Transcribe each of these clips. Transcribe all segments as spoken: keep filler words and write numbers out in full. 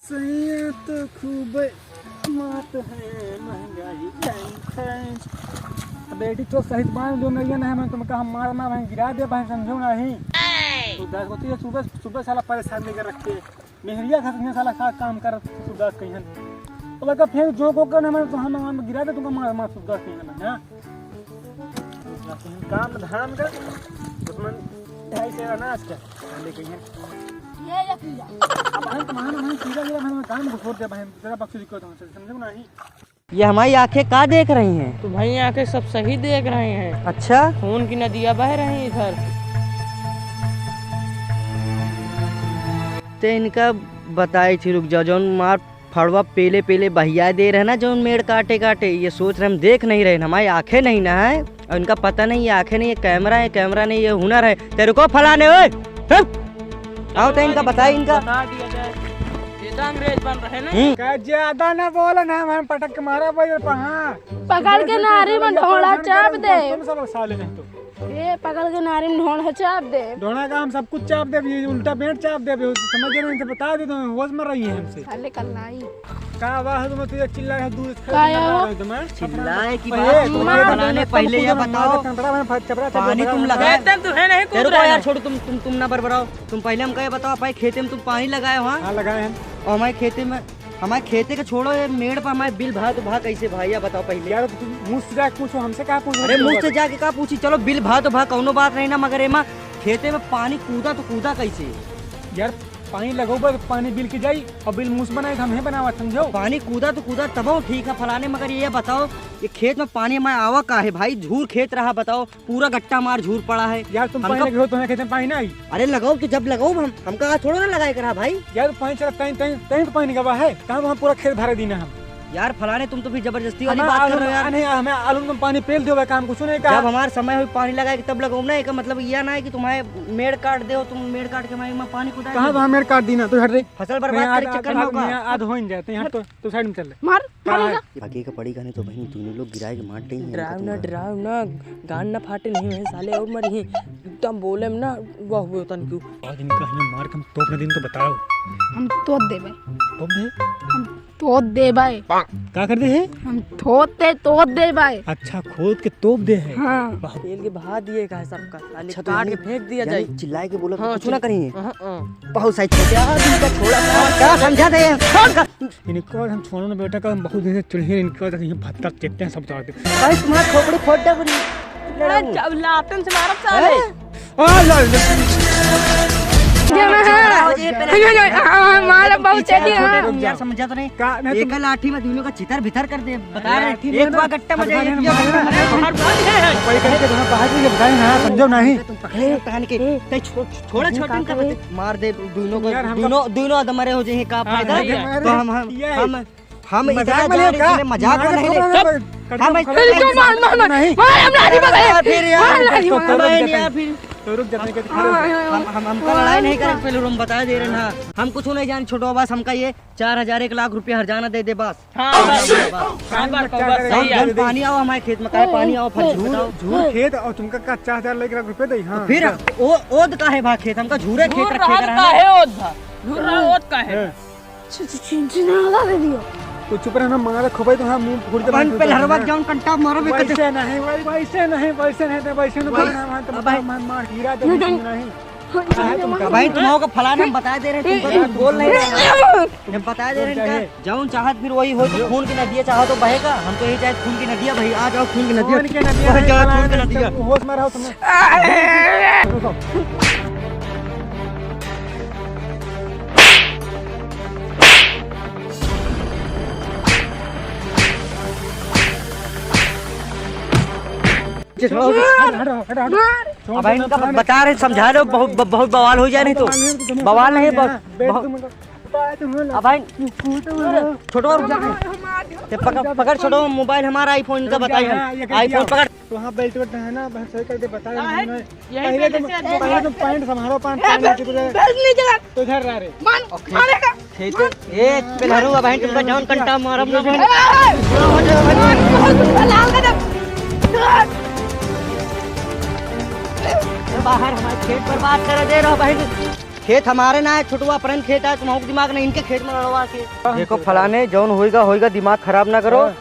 सैया तो खूब मात है महंगाई जान खाए। अब बेटी तो सहित बांध लो, नहीं ना है, मैं तुमका हम मार मार गिरा दे भाई, समझो नहीं। तो दस होती है सुबह सुबह साला परेशान लेकर रखते। मेहरिया घर में साला का काम कर सुबह कहीं। तो लगा फिर जो को करना मैं तो हम हम गिरा दे तुमका मार मार सुबह कहीं ना, हाँ? काम धाम का दुश्मन ढाई से अनाज का लेके हैं। ये, ये पीला। अब हम तुम्हारा, हम सीधा गेला, हम काम को छोड़ दे, हम तेरा बख्श दिक्कत हो, समझो नहीं? ये हमारी आंखें का देख रही हैं? तुम्हारी आंखें सब सही देख रही हैं। अच्छा? खून की नदियाँ बह रही हैं इधर। ते इनका बताई थी, रुक जाओ, जौन मार फड़वा पेले पेले बहिया दे रहे ना, जौन मेड़ काटे काटे, ये सोच रहे हम देख नहीं रहे, हमारी आंखें नहीं ना है, और इनका पता नहीं, ये आंखें नहीं, ये कैमरा है, कैमरा नहीं, ये हुनर है। ते रुको फलाने, ओए, हट! आओ तो इनका बताई, इनका। बता दिया जाए, ये तो अंग्रेज बन रहे ना। हम्म। का ज्यादा ना बोलो ना, हम पटक के मारा बजर पहा। पकड़ के नारी में ढोड़ा चाप दे। तुम सब साले नहीं तो। ए, पकड़ के नारी में ढोंढा चाप दे। ढोंढा का हम सब कुछ चाप देब, ये उल्टा पेट चाप देब, ये समझ रहे हैं, तो बता दे, तो होश में रही है हमसे। साले कल्लाई। का आवाज है तुम्हें, तू एक चिल्ला है, दूर से का चिल्ला आया? रहा है तुम्हें। चिल्लाए की ए, बात तुम तुम्हारे बनाने, पहले ये बताओ, पानी तुम लगाए? एकदम तू है नहीं तेरे को यार, छोड़ो, तुम, तुम, तुम ना बरबराओ। तुम पहले हमका ये बताओ, भाई, खेते में तुम पानी लगाए हो, हाँ? हाँ, लगाए हैं। और हमारे खेते में हमारे खेते के छोड़ो, ये मेड़ पर हमारे बिल भा तो भा कैसे भा, या बताओ पहले। यार, तू मुँह से जाके पूछो, हमसे का पूछो? अरे, मुँह से जाके का पूछी? चलो, बिल भा तो भा, कौनो बात नहीं ना, मगर एमा खेते में पानी कूदा तो कूदा कैसे? यार, पानी लगौबा तो पानी बिल के जाई, और बिल मुँह से बनाए तो हम ही बनावा, समझो? पानी कूदा तो कूदा तबो ठीक है फलाने, मगर ये बताओ, ये खेत में पानी में आवा का है भाई? झूर खेत रहा, बताओ। पूरा गट्टा मार झूर पड़ा है। यार, तुम हम पानी कब लगे हो, तुम्हारे खेत में पानी ना आई? अरे, लगाओ तो जब लगाओ, हम, हमका आज थोड़ा ना लगाए करा भाई। यार, पानी चला, तैं, तैं, तैं तो पानी गवा है, कहाँ हम पूरा खेत भरे दीना हम? यार, फलाने, तुम तो फिर जबरदस्ती वाली हमारे बात कर आलू रहे हो में, यार। नहीं, हमें आलू में पानी पेल दो, काम कुछ नहीं कहा। जब हमारे समय हो पानी लगाए के तब लगाओ ना, एक मतलब यह ना है कि तुम्हारे मेड़ काट दे हो, तुम मेड़ काट के हमारे में पानी कुदाए कहाँ दो। वहाँ मेड़ काट दीना, तो हट रे। फसल बर्बाद करे चक्कर में होगा। आद हो ही जाते हैं, हट तो, तो साइड में चल ले। मार, मार। बाकी का पड़ी का नहीं तो बहन, दोनों लोग गिराए के मार देंगे। डराव ना, डराव ना, गान ना फाटे नहीं है साले, और मरी है। एकदम बोले में ना, वाह हुए तन क्यों। आज इनका हमें मार के हम तोप न दिन तो बताओ। हम तोप देबे। तोप दे? हम तोप देबे। का कर दे है? हम तोते तोप देबे। अच्छा, खोद के तोप दे है। हाँ। वाह। पेल के बहा दिए का है सबका, साले अच्छा, तो काट यानी, के फेंक दिया यानी जाए। चिल्लाए के बोला हाँ, कुछ ना करिए। हाँ, हाँ। बहुत सही छोटे, यार, इनका छोड़ा, क्या समझा दे? इनको हम छोड़ो ना बेटा, का हम बहुत दिन से चिढ़े, इनको तो ये भत्ता चेपते हैं सब जाके। भाई, तुम्हारा खोपड़ी फोड़ दे पूरी। अरे, जब लातन से मारब साले। हैं? आ, ला, ला। ये मैं, ये, ये, आ, मारा बहुत तेज है। छोटे, रुक जा। यार, समझा तो नहीं। का, नहीं, एक तुम लाठी में दोनों का चितर भीतर कर दे, बता रहे। लाठी एक में बार ना, गट्टा में हर जाइए, बार ये ना, हर बार है। कोई करके तुम्हें बाहर नहीं बताए ना, समझो नहीं। तुम पकड़े हो, तान के, ए, तै छो-, छोड़ा, छोड़, इनका मार दे दोनों को, यार, हमका दोनों, दोनों आदम मरे हो जाए, का हाँ, फायदा? हाँ, तो हम, हम, ये है। हम, हम मजाक इतना में जान नहीं का? इसलिए मजाक में नहीं ले। चुप। हम अरे, तो मार, मार, मार। नहीं। मार, हम नहीं अरे, बताए। यार, फिर यार, मार, नहीं, तो, तो मार। रुक जा, यार, फिर। तो रुक जा, नहीं, हाँ, हाँ, हाँ। हम, हम, हमका लड़ाई नहीं करे, पहले हम बता दे रहे ना। हम कुछ नहीं जान, छोटो, बस हमका ये चार हजार, एक लाख रुपया हर जाना दे दे, बस। हाँ, बस। बस, बस, बस, सही है। पानी आओ हमारे खेत में, काहे पानी आओ, फल झूर, बताओ। झूर खेत और तुमका का चार हजार, एक लाख रुपया दे, हाँ। फिर ओ, ओद काहे भा खेत, हमका झूरे खेत झूर रखे रहत का रहा। काहे ओद भा? झूर रहा ओद काहे? हाँ। छि, छि, छि, छि, ना लगा दे दियो। तो चुप रहना, मारा खपाई तो हाँ, मुंह फोड़ के अपन बाहर पे निकल हरवा जाना। जौन कंटा मारो बे वैसे कटे। नहीं, वै-, वैसे नहीं, वैसे नहीं, तो वैसे नहीं वै-, बोलना, वहाँ तो अब भाई, मार, मार, हीरा दे, ये कुछ नहीं। हाँ, काहे तुम ये भाई, तुम आओ का फलाना, हम बता दे रहे, तुमको ये तुम बोल नहीं रहे। ये हम बता दे रहे हैं, चाहे जौन चाहत फिर वही हो, तो खून की नदिया चाहो तो बहेगा, हम तो यही चाहे खून की नदिया भाई, आ जाओ खून की नदिया। खून की नदिया बह है, जाओ, फलाना खून की एकदम नदिया। होश में रहो तुम। रुको। हटो, हटो, हटो, हटो। अब इनका बता रहे, समझा रहे हो, बहुत, बहुत बवाल हो जाए नहीं तो। बवाल नहीं, बहुत, बहुत। अब भाई, छोटो रुक जा। ते पकड़, पकड़ छोटो, मोबाइल हमारा iPhone इनका बताई हम। iPhone पकड़। तो हाँ, belt वेल्ट है ना, बस सही कर दे, बता रहे हैं। यही पहले तुम, पहले तुम पैंट संभालो, पैंट, पैंट नीचे को जाए। बेल्ट नीचे कर। तो इधर रह रे। मान, मारेगा। ठीक है, एक पेलहरुआ बहन तुमका जौन कंटा मारब ना बहन। ए, ए, ए, ए, लाल कर दे। बाहर हमारे खेत बर्बाद कर दे रहो भाई। खेत हमारे ना है, छुटवा परन खेत है, तुम्हारा दिमाग नहीं, इनके खेत में लड़वा के। देखो फलाने, जौन होइगा, होइगा, दिमाग खराब ना करो। हाँ।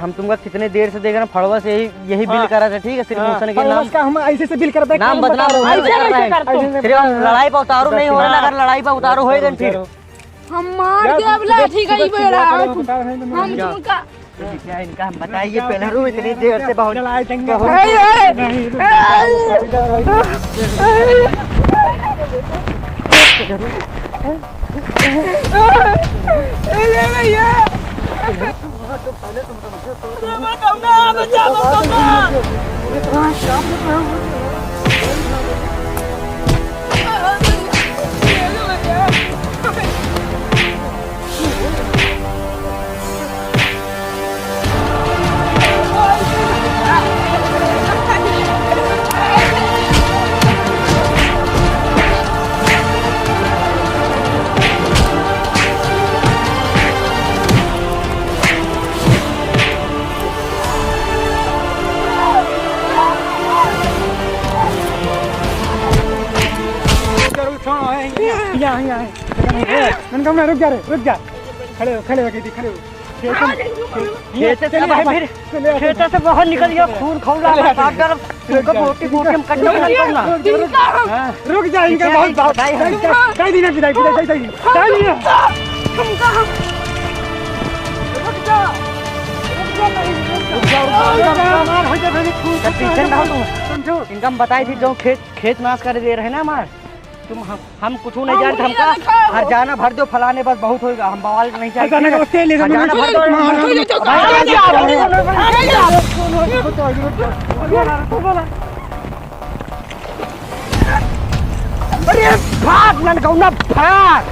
हम तुमका कितने देर से देख रहे हैं, फड़वा से यही, यही बिल हाँ। करा था, ठीक है? सिर्फ हाँ। उसन के फड़वा नाम, का हम ऐसे से बिल करते हैं, नाम बदनाम बता रहे हो। ऐसे, ऐसे करते हैं। सिर्फ लड़ाई पर उतारो नहीं हो रहा, अगर लड़ाई पर उतारो होएगा फिर। हम मार यार, दे, अब लाठी गई बेड़ा। हम तुमका तो बिटिया, इनका हम बताइए, पहले रू इतनी देर से बहुत, लड़ाई दंगे बहुत नहीं। अरे, अरे, अरे, भैया। यहाँ, यहाँ, यहाँ। ए, मनगौना, रुक जा रे, रुक जा। खड़े हो, खड़े हो, दीदी, खड़े हो। खेत से, खेत से, चलिए, भाई, फिर चलिए, खेत से बाहर निकल गया, खून खौला, चलिए, काट डालब। तुमको बोटी, बोटी हम कट डालब, रुक जा, रुक जा। हाँ। रुक जा, इनका ठीक है, बहुत, बहुत, बताइए। दे, दे, दे दीना, विदाई, विदाई, दे, दे, दे दीना। रुक जा, रुक जा, रुक जा, रुक जा, रुक जा, मार हो जा, खून सब पीछे ना हो तुम। समझो। इनका हम बताई थी, जो खेत, खेत नाश कर दे रहे ना हमार। तुम हम, हम कुछ नहीं जानते, हमका हरजाना भर दो, फलाने बस बहुत होइगा, हम बवाल नहीं चाहते। हरजाना का उसके लिए हरजाना भर दो। अरे भाग ननगौना भाग।